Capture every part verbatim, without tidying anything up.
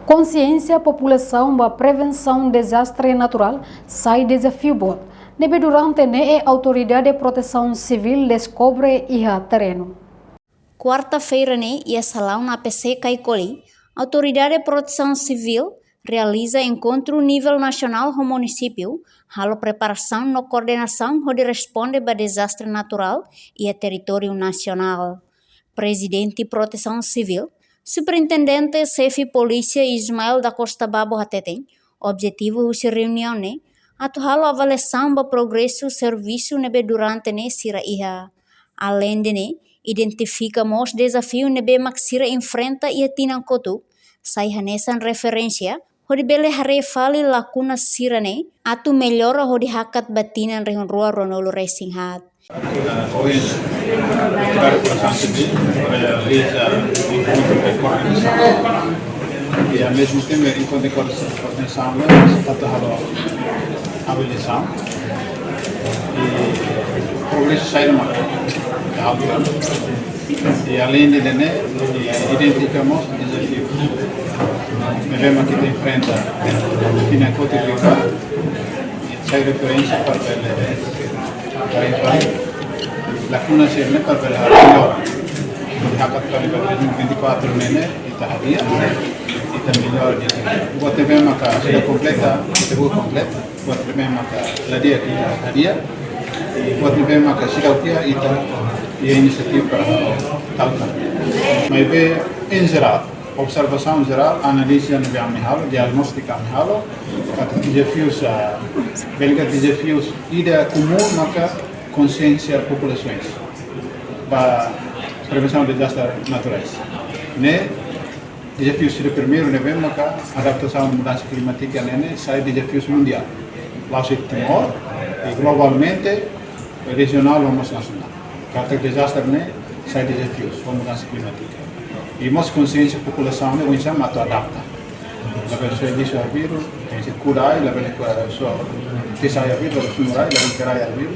Konsiénsia populasaun ba prevensaun dezastre naturál sai dezafiu boot, ne'ebé durante ne'e Autoridade Protesaun Sivíl deskobre iha terrenu. Kuarta-feira ne'e, iha salaun A P C Caicoli, Autoridade Protesaun Sivíl realiza enkontru nivel nasionál ho munisípiu, halo preparasaun no koordenasaun hodi responde ba dezastre naturál iha territóriu nasionál. Prezidente Protesaun Sivíl, Superintendente Xefe Polísia Ismael da Costa Babo hateten, objetivu husi reuniaun ne'e atu halo avaliasaun ba progresu servisu ne'ebé durante ne'e sira iha. Aleinde ne'e, identifika mós dezafiu ne'ebé mak sira enfrenta iha tinan kotuk, sai hanesan referénsia hodi bele haree fali lakuna sira-ne'e atu mellora hodi hakat ba tinan rihun rua ruanulu resin haat. Hoje, para a Santa Cruz, realiza encontro de coordenação. E, ao mesmo tempo, encontro de coordenação, né, se trata de avaliação. E progresu sai no mapa. E aleinde de ne'e, identifikamos dezafiu ne'ebé mak ita enfrenta iha tinan kotuk liubá, sai referénsia para bele, para ita, lakuna sira-ne'e para bele halo. Hakat para bele vinte e quatro ne'e, ita hadi'a, ita mellora. Buat ne'ebé maka seidauk kompleta, ita buat kompleta. Buat ne'ebé maka la di'ak ita hadi'a. Buat ne'ebé maka seidauk di'ak ita, iha inisiativa para tau tan. Maibé, em geral, observasaun jerál, análize ne'ebé ami halo, diagnóstiku ami halo, katak dezafius, ah, belga dezafius ida komún maka konsiénsia populasaun ba prevensaun dezastre naturais. Ne'e, dezafiu sira primeiru ne'ebé maka adaptasaun mudansa klimátika ne'e, ne'e sai dezafiu mundiál. La'ós Timor, e globalmente, rejionál no mós nasionál. Katak dezastre ne'e sai dezafiu ba mudansa klimátika. I mós konsiénsia populasaun ne'e oinsá atu adapta. Labele só lixu arbiru, tenke kuda ai, labele só tisa arbiru, labele sumur ai, labele kera arbiru.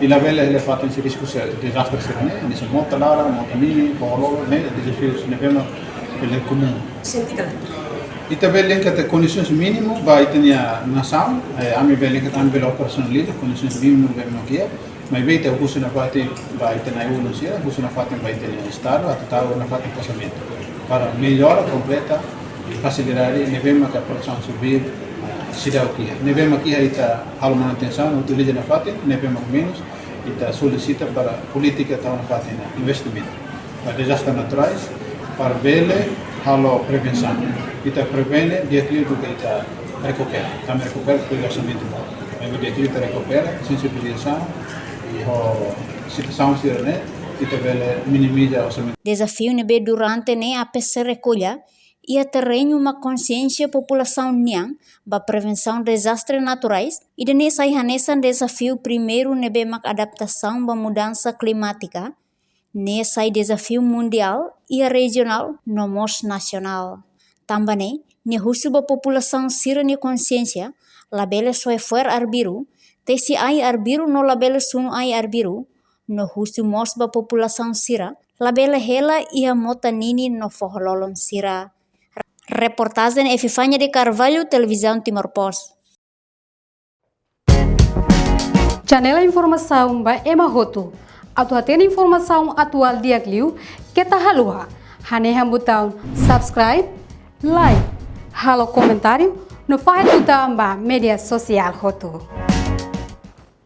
I labele hela fatin risku dezastre sira-ne'e, hanesan mota laran, mota ninin, foho lolon, ne'e dezafiu ne'ebé mak bele komún. Ita bele dehan katak kondisaun mínimu ba ita-nia nasaun, eh, ami bele dehan katak ami bele operasionaliza kondisaun mínimu ne'ebé mak iha, maibé ita husu nafatin ba ita-nia órgaun sira, husu nafatin ba ita-nia Estadu, atu tau nafatin orsamentu para mellora, kompleta i fasilidade ne'ebé maka Protesaun Sivíl, ah, seidauk iha. Ne'ebé maka iha ita halo manutensaun, utiliza nafatin, ne'ebé mak menus, ita solisita para polítika tau nafatin investimentu ba dezastre naturais, para bele halo prevensaun. Ita prevene di'ak liu duké ita rekupera. Tanba rekupera tuir orsamentu boot. Maibé di'ak liu ita rekupera, sensibilizasaun i ho situasaun sira-ne'e, ita bele minimiza orsamentu. Dezafiu ne'ebé durante ne'e A P C rekolla iha terrenu mak konsiénsia populasaun nian ba prevensaun dezastre naturais, ida-ne'e sai hanesan dezafiu primeiru ne'ebé mak adaptasaun ba mudansa klimátika, ne'e sai dezafiu mundiál iha rejionál no mós nasionál. Tanba ne'e, nia husu ba populasaun sira-nia konsiénsia, labele soe fo'er arbiru, tesi ai arbiru no labele sunu ai arbiru, no husu mós ba populasaun sira, labele hela iha mota ninin no foho lolon sira. Reportajen Epifania de Carvalho, Televizaun Timor Post. Janela informasaun ba ema hotu. Atu hatene informasaun atuál di'ak liu, keta haluha hanehan butaun subscribe, like, halo komentáriu, no fahe tutan ba média sosiál hotu.